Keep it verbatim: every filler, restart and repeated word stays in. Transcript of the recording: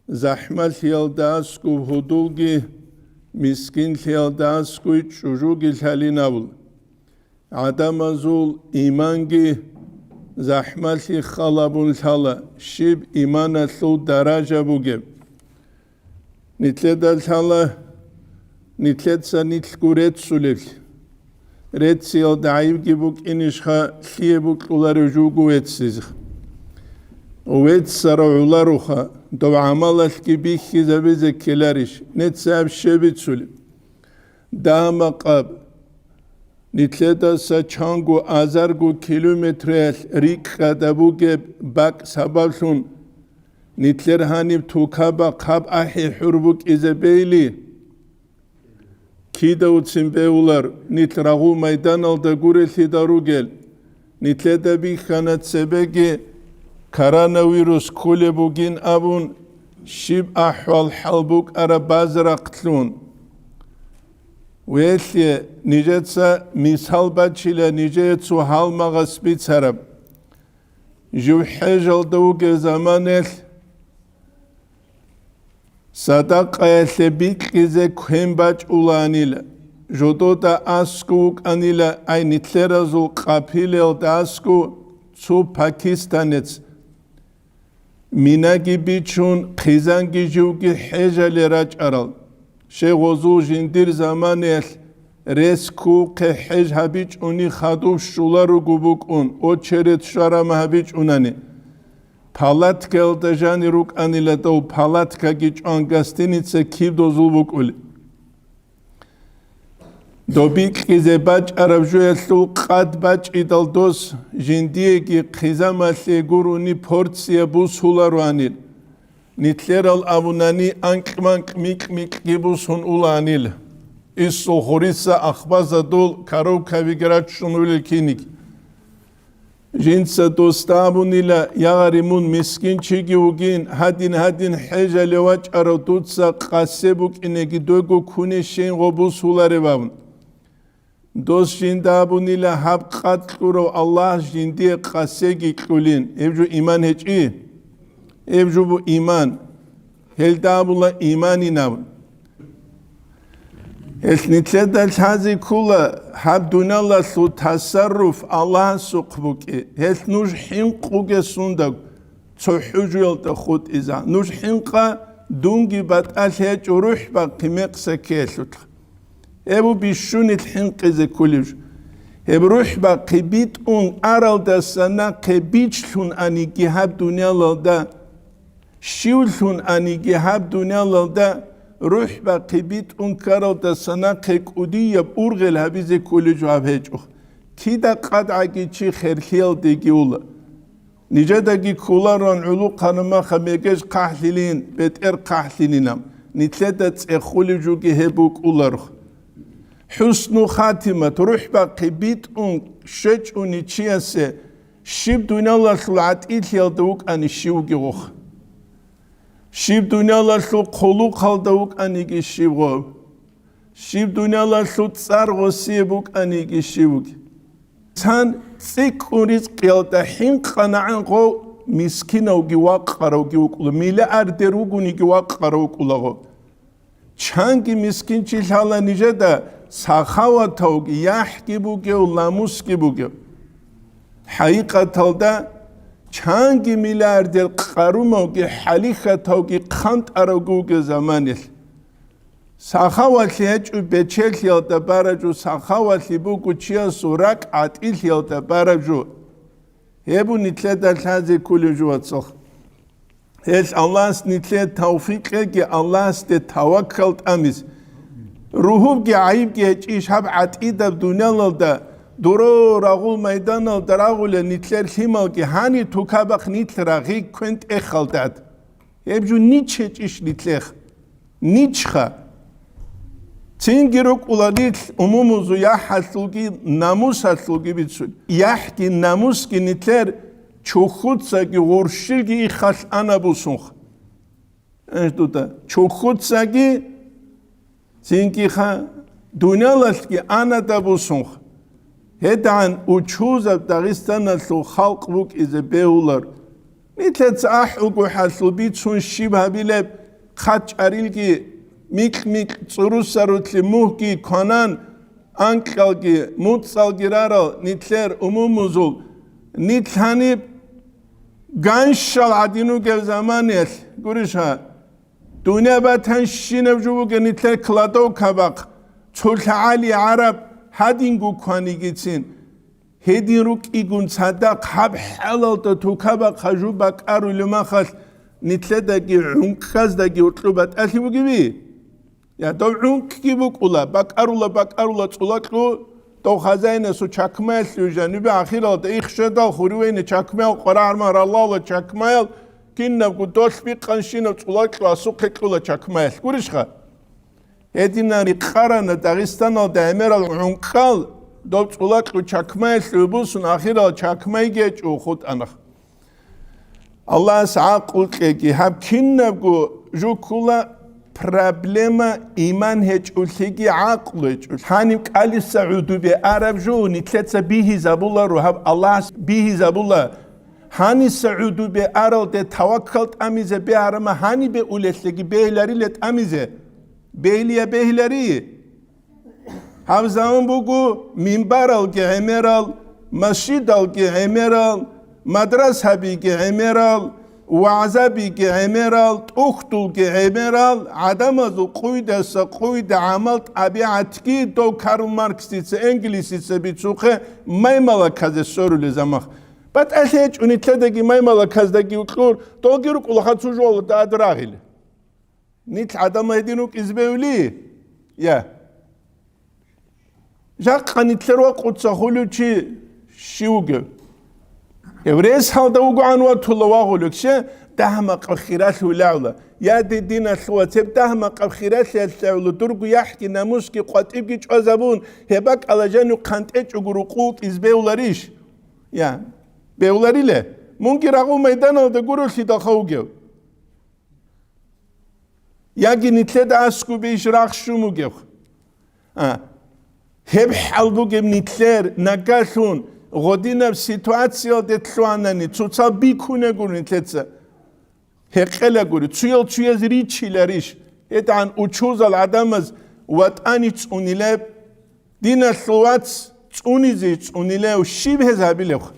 захӀмалъиялда аскӀуб гьудулги, мискинлъиялда аскӀуй чӀужуги лъалин абула. ГӀадамазул иманги захӀмалъи халабун лъала, щиб иманалъул даража бугеб. Нилъеда лъала, нилъеца нилъго реццулеблъи. Рецциялда гӀайибги букӀинищха, лъие букьуларев жуго веццизе? Веццарав гӀолароха, дов гӀамалалъги бихьизабизе ккеларищ, нилъеца гьаб щиб бицулеб? Дагьа-макъаб, нилъедаса чанго азарго километраялъ рикӀкӀада бугеб бакӀ сабаблъун, нилъер гьаниб тукаба хъаб ахӀи хӀур букӀизе бейли, кидавцин бевулар, нилъ рагъул майданалда гурелъидал ругел, нилъеда бихьана цебеги коронавирус кколеб бугин абун, щиб ахӀвал-хӀал букӀараб базарахълъун. Велъе, нижеца мисал бачила нижее цо гьалмагъас бицараб. Жив хӀежалда вугев заманалъ садакъаялъе бикьизе квен бачӀулаанила, жодода аскӀов вукӀанила, ай, нилъеразул къапилелда аскӀов цо пакистанец. Минаги бичун, хъизанги живги хӀежале рачӀарал. Щай гъозул жиндир заманаялъ рес ккухъе хӀеж гьабичӀони хадуб щуларуго букӀун, очеред щварама гьабичӀунани. Палаткаялда жанир рукӀанила дов, палаткаги чӀван, гостиница киб дозул букӀулеб. Доб бикьизе бачӀараб жоялъул къад бачӀидал дос жиндиеги хъизамалъе гурони порция бусулароанил, нилъерал абунани анкь-манкь микь-микьги бусун улаанил, исул хуриса ахбазадул коробкабиги раччун улел киниг. Жинца досда абунила, ягъари, мун мискинчиги вугин, гьадин-гьадин хӀежалев вачӀарав дуца къасе букӀинеги дойго кунищин гъо бусуларев абун. Дос жинда абунила, гьаб къад кьурав Аллагь жиндие къасеги кьулин, гьеб жо иман гьечӀи? Гьеб жо бу иман. Гьелда абула иманин абун. Гьелъ нилъеда лъазе ккола гьаб дуниялалъул тасарруф Аллагьасухъ букӀи. Гьелъ нуж хӀинкъуге сундаг цо хӀужуялда хутӀиза. Нуж хӀинкъа, дунги батӀалъи гьечӀо рухӀ бахъи мекъса ккеялъулъ. Гьеб бищунил хӀинкъизе кколеб жо. Гьеб рухӀ бахъи битӀун аралдаса нахъе бичлъун аниги гьаб дуниялалда, щивлъун аниги гьаб дуниялалда, рухӀ бахъи битӀун ккаралдаса нахъе кӀудияб ургъел гьабизе кколеб жо гьаб гьечӀо. Кида къадгӀаги чи херлъиялдеги ула. Нижедаги кколарун гӀулухъанамаха мегеж хъахӀлъилин, бетӀер хъахӀлъилинаб, нилъеда цӀехулеб жоги гьеб букӀуларх. ХӀусну хатимат, рухӀ бахъи битӀун щвечӀони чиясе, щиб дуниялалъул гӀатӀилъиялда вукӀани щивги гъох. Щиб дуниялалъул хъулухъалда вукӀаниги щив гъов. Щиб дуниялалъул цӀар гъосие букӀаниги щив вуги. Цан цӀикӀкӀун ризкъиялда хӀинкъанагӀан гъов мискинавги вакъаравги вукӀула, миллиардер вугониги вакъарав вукӀула гъов. Чанги мискинчи лъала нижеда сахаватавги, яхӀги бугев, ламусги бугев. ХӀакъикъаталда, чанги миллиардер къарумавги, хӀалихьатавги хъантӀаравги вугев заманалъ. Сахавалъи гьечӀо бечелъиялда бараб жо, сахавалъи буго чиясул ракӀ гӀатӀилъиялда бараб жо. Гьеб бу нилъеда лъазе кколеб жо, вацал. Гьелъ Аллагьас нилъее тавфикъ кьеги, Аллагьасде таваккал тӀамиз. Ругьубги гӀайибги гьечӀищ гьаб гӀатӀидаб дуниялалда, дуро рагъул майданалда рагъулел нилъер лъималги гьанир тукабахъ нилъ рагъи квен тӀехалдад. Гьеб жо нич гьечӀищ нилъехъ? Ничха. Цинги рукӀула нилъ умумузул яхӀалъулги намусалъулги бицун. ЯхӀги намусги нилъер чухьуцаги гъурщилги иххалъ ана бусунха. Эндуда, чухьуцаги, цинги ха, дуниялалъги анада бусунха. ГьедигӀан учузаб Дагъистаналъул халкъ букӀизе бегьулар. Нилъеца ахӀулгохӀалъул бицун щиб гьабилеб, хъачӀарилги, микь-микь цӀурусарулъи мухьги кванан, анкьалги, муцӀалги рарал нилъер умумузул, нилъ гьаниб ганщал гӀадин ругеб заманаялъ, гурищ гьа, дунъя батанщинаб жо бугеб нилъер кладовка бахъ, цо лъагӀали гӀараб гьадинго кванигицин. Гьедин рукӀигун цадахъ гьаб хӀалалда тукаба хъажу бакӀарулев махалъ, нилъедаги гӀункӀаздаги гьоркьоб батӀалъи бугеби? Я, дов гӀункӀги букӀула, бакӀарула, бакӀарула цӀулакьу, дов хазаинасул чакмаялъ жанибе ахиралда ихшедал хуривейна чакмаял къварагӀарман раллала чакмаял, кинабго долъ бикъанщинаб цӀулакьу асухъе кьула чакмаялъ. Гурищха? Гьединан рикъарана Дагъистаналда гӀемерал гӀункӀкӀал, доб цӀулакьу чакмаялъуве бусун, ахирал чакмайги гьечӀо хутӀана. Аллагьас гӀакълу кьеги, гьаб кинабго жуккула проблема, иман гьечӀолъиги гӀакълу гьечӀолъи. Гьаниб кӀалиса гӀудубе араб жо, нилъеца бигьизабуларо, гьаб Аллагьас бигьизабула. Гьаниса гӀудубе аралде таваккал тӀамизе бегьарама гьанибе улелъеги бегьилариле тӀамизе. Бегьилия бегьилари. Гьаб заман буго минбаралги гӀемерал, масжидалги гӀемерал, мадрасабиги гӀемерал, вагӀзабиги гӀемерал, тӀухьдулги гӀемерал, гӀадамазул къуйдаса къуйда гӀамал-тӀабигӀатги дов Карл Марксица, Энгелисица бицухъе маймалаказе сорулел замах. БатӀалъи гьечӀо нилъедаги маймалаказдаги укьур, долги рукӀула хацу жугьалда адрагъил. Нилъ гӀадамал гьедин рукӀизе бевли? Я. Жакъа нилъер вакъуца хулев чи щив вугев? Гьев рес гьалда вугогӀан ватула вагъулев, ще дагь-макъаб хиралъувилавла. Я, дидиналъ вацеб дагь-макъаб хиралъиялъавла, дурго яхӀги намусги къватӀибги чӀвазабун, гьеб бакӀала жанив хъантӀечӀого рукъул тӀиз бевларищ? Я, бевлариле. Мунги рагъул майданалда гурелъидалха вугев. Яги нилъеда аскӀубе иш рахщун бугеб? А, гьеб хӀал бугеб нилъер, нагалъун гъодинаб ситуациялде лъугьанани, цоцал бикунегури нилъеца. Гьекъелагури, цуял цуяз ричиларищ? ГьедигӀан учузал гӀадамаз ватӀани цӀунилеб, диналъул вац цӀунизе цӀунилев щиб гьез гьабилебха?